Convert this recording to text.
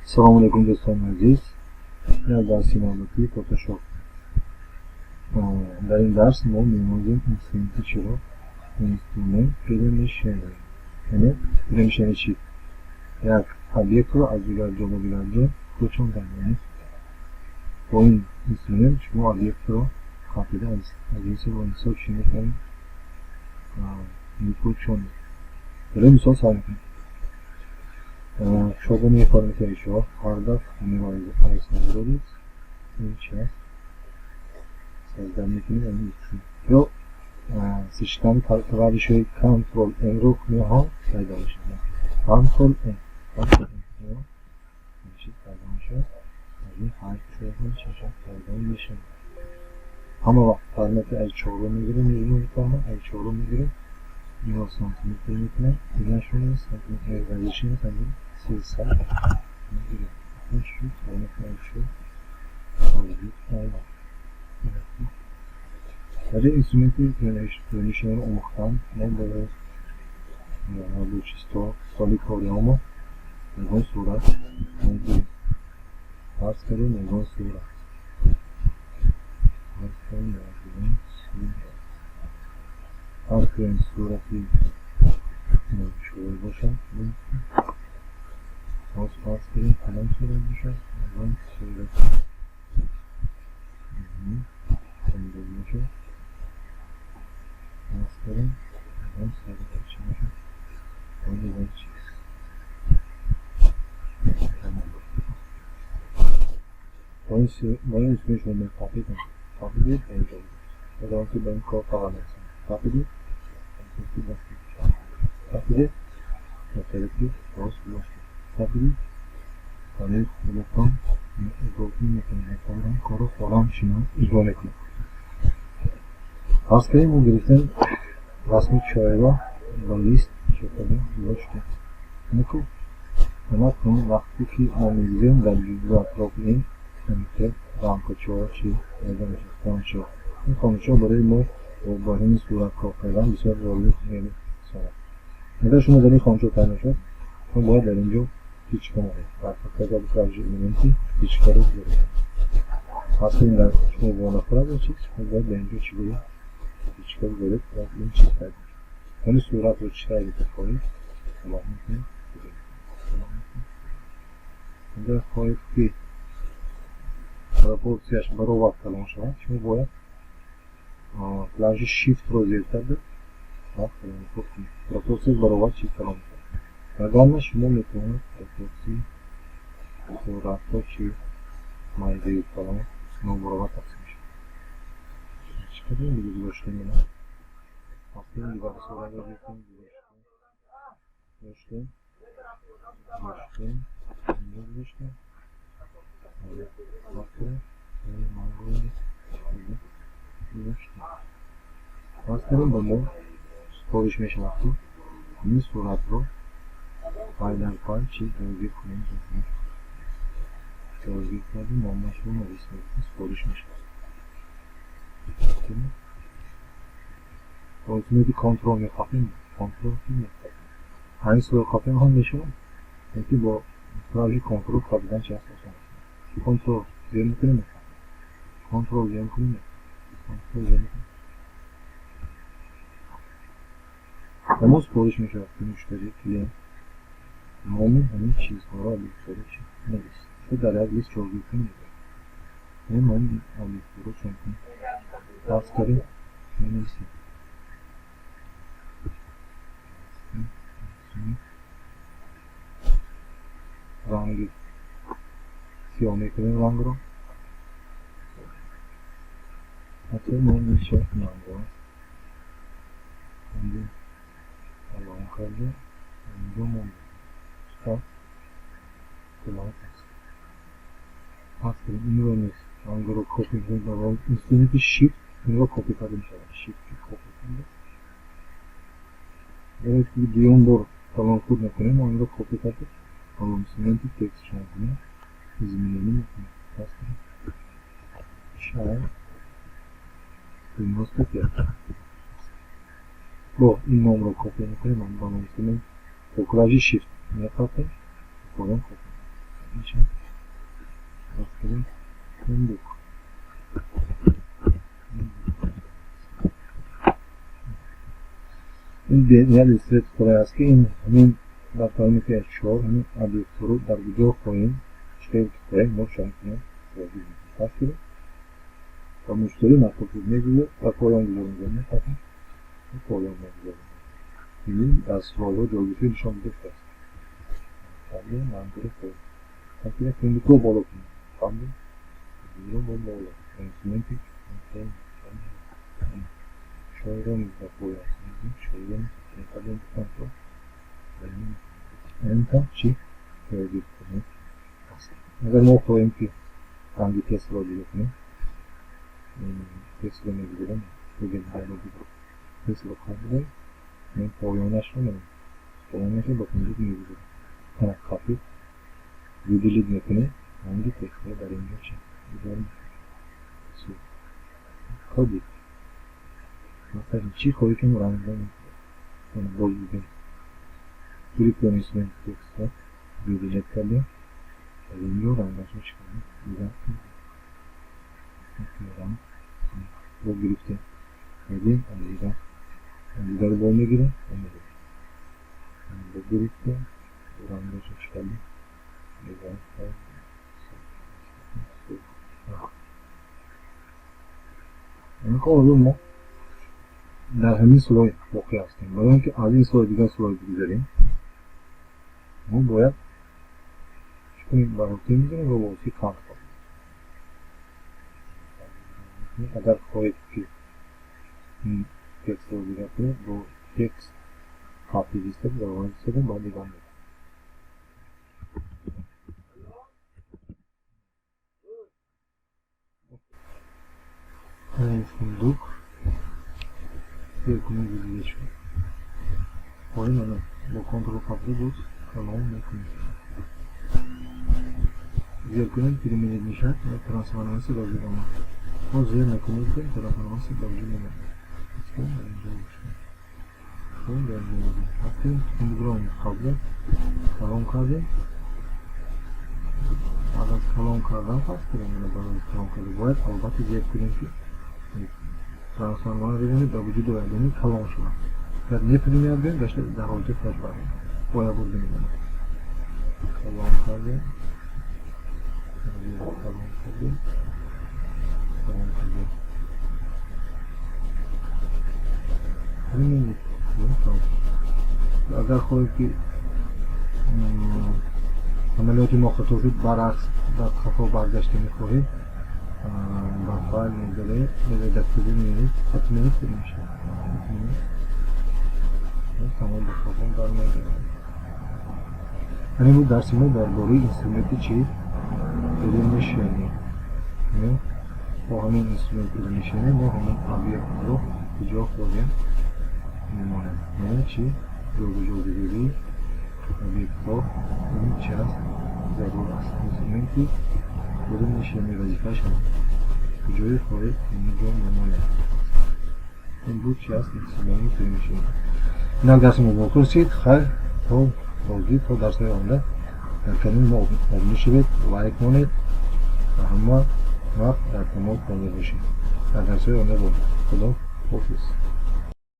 Салому алейкум, дӯстони азиз. Як дарси навбатии Photoshop. Дар ин дарс мо меомӯзем инструменти чиро? Инструмент перемещения. Яъне перемещение чи? Як объектро аз дигар ҷо ба дигар ҷо кӯчондан. Яъне бо ин инструмент шумо объектро қапида аз ин сӯ ба ин сӯ чӣ мекунед? Мекӯчонед. Барои мисол сар мекунем. Шогони формати шумо ҳар дафъ ҳаминро аз доред. Ин чи аст? Создать мекунем ё сочетание клавишҳои Ctrl N ро ҳам пайдо мешавад. Ctrl N, Ctrl N чиз пайдо мешавад. Аз ин ҳар чашм пайдо мешавад. Ҳама вақт параметри аз чорро мегирем, мекунем, аз чорро мегирем, инро сантиметр мекунем, инашро сантиметр разрешение 300 мегирем. Шуд параметри аз чор омад. Барои инструменти перемещениро омӯхтан мо бояд рабочий стол, столи кориамо ягон сурат мегирем. Фарз кардем, ягон сурат. Фарз кардем, ягон сурат. Фарз кардем, сурати чой бошад. Боз фарз кардем, кадом сурат бошад? Ягон сурати помидор бошад. Фарз кардем, ягон сурати чӣ бошад? Боз ягон чиз. Бо ин инструмент шумо меқапед, қапидед, ба инҷо гузошт. Ки ба ин кор фақат мерасонад. Қапидед, қапидед, ба тарафи рост гузоштед. Қапидед, барои худатон иҷро мекунед. Корро фавран шумо иҷро мекунед. Фарз кардем, мо гирифтем расми чойро ба лист чӣ кардем, гузоштем. Нику накун, вақте ки мо мегирем, дар ҷузъи атрофи ин рамкачиҳо чӣ пайдо мешавад? Хончиҳо. Ин хончиҳо барои мо бо ҳамин сурат кор кардан бисёр ёрӣ мерасонад. Агар шумо дар ин хончиҳо пайдо шуд, шумо бояд дар ин ҷо птичка монед. Дар клавиши элементи птичкаро гузоред. Фарз кардем, дар шумо во нахӯрад ин чиз, шумо бояд дар ин ҷо чӣ гӯед? Птичка гузоред ва ин чиз пайдо мешавад. Яъне суратро чӣ тавре ки хоҳед калон мекунед. Агар хоҳед, ки пропорсияш баробар калон шавад, шумо бояд клавиши Shift-ро зер карда ва калонхурд кунед. Пропорсияш баробар чӣ калон мешавад. Вагарна шумо метавонед пропорсияи суратро чӣ майдаю калон нобаробар тақсим мешавад. Чӣ кардем? Дига гузоштем ина. Рафтем, дигар суратро гирифтем, гузоштем, гузоштем, инҷо гузоштем. Гузоштем. Фарз кардем, ба мо супориш мешавад, ки ҳамин суратро пай дар пай чӣ ҷойгир кунем. Ҷойгир кардем, номашро нависем, супориш мешавад. Бо инструменти Control мехоҳем, Control мехоҳем. Ҳамин сурат қапем ҳам мешавад, лекин бо клавиши Control қапидан чи аст? Осон аст. Control зер мекунем, мехоҳем. Control зер мекунем, Control зер мекунем. Ба мо супориш мешавад, ки муштари, клиент номи ҳамин чизҳоро, объектҳоро чӣ навис. Шуд, дар як лист ҷойгир кунем. Яъне номи объектҳоро чӣ мекунем? Фарз кардем, менависем. Ранги сиёҳ мекунем рангро. Ҳатто номи чӣ рангро аст. Инҷо калон карда, инҷо мондем. Чӣ калон аст. Фарз кардем, инро низ рангро копи мекунем. Ба инструменти Shift инро копи карда мешавад. Shift копи карда. Барои ки дуюм бор калон худ накунем, мо инро копи карда бо инструменти текст шумо кунем, изменение мекунем. Фарз кардем, чай 95. Бо ин номро копи мекунем, бо инструмент бо клавиши Shift меқапем, поён копи. Ин Illustrator аст, ки ин ҳамин дар параметри H4 ҳамин объектҳоро дар куҷо хоҳем, чӣ хел ки хоҳем, мо чӣ кунем, фарз кунем, ба муштарӣ мақбул шуд, мегӯяд, ба поён гузаронда, поён мегузорем. Ин аз слойҳо ҷойгиршуда нишон дода шудааст. Рангро фундукро боло кунем, фаҳмидем, боло инструменти чойро низ ба поён, чойро низ контрол Enter, чӣ ҷойгир кунем аст. Агар мо хоҳем, ки ранги текстро ҷудо кунем, текстро мегузорем, текстро қабул кунем, поёнашро, поёнашро ба фундук мегузорем. Ана қафи выделить мекунем, ранги текстро дар инҷо чӣ дигар коди, масалан, чӣ хоҳӣ, ки рангро боз бигирем. Крупный инструмент текстро выделить кардем, дар инҷо рангашро чӣ кардем, дигар ранг бо гирифтем, кардем, аз дигарро бо мегирем, бо гирифтем, рангашро чӣ кардем, дигар. Ҳоло мо дар ҳамин слой воқеъ ҳастем. Барои он ки аз ин слой дигар слой бигузарем, мо бояд чӣ кунем? Ба ҳоким мезанем ва воситаи Ctrl. Агар хоҳед, ки текстро дигар кунед, бо текст қафи истед, баровард, баъд дигар мекунед. Ин фундук зер кунем, выделить шуд. Поён ана бо Ctrl қафли боз калон мекунем. Зер кунем, переменить мешавад ва трансформация ба вуҷуд омад. Боз зер накунед, трансформация ба вуҷуд намеояд. Рафтем, фундукро қабл калон кардем. Баъд аз калон кардан, фарз кунем, барои калон кардан бояд албатта зер кунем, ки трансформация ба вуҷуд ояд, яъне калон шавад. Агар неприменять гӯем, гашта дар ҳолати худаш бармегардад, боя бурда мемонад. Калон кардем, калон кардем, калон кардем, применить. Агар хоҳем, ки амалиёти мо хато шуд, баръакс ба қафо баргашта мехоҳем, ба файл мегузарем, редактори меню, отменить мешавад, тамом, ба қафо бармегардад. Ҳамин буд дарси мо дар бораи инструменти чӣ? Перемещение. Бо ҳамин инструмент перемещение мо ҳамон объектро куҷо хоҳем мемонем, яъне чӣ? Ҷобаҷогузории объектҳо ин чи аст? Зарур аст. Инструменти перемещение вазифааш ҳамин, куҷое хоҳед, ҳамон мемонед. Ин буд чи аст? Инструменти перемещение. Инак дарси мо ба охир расид. Хайр, то боздид, то дарсҳои оянда. Дар канали мо обуна шавед, лайк монед ва ҳама вақт дар тамос бо мо бошед. Дар дарсҳои оянда бо Худо ҳофиз.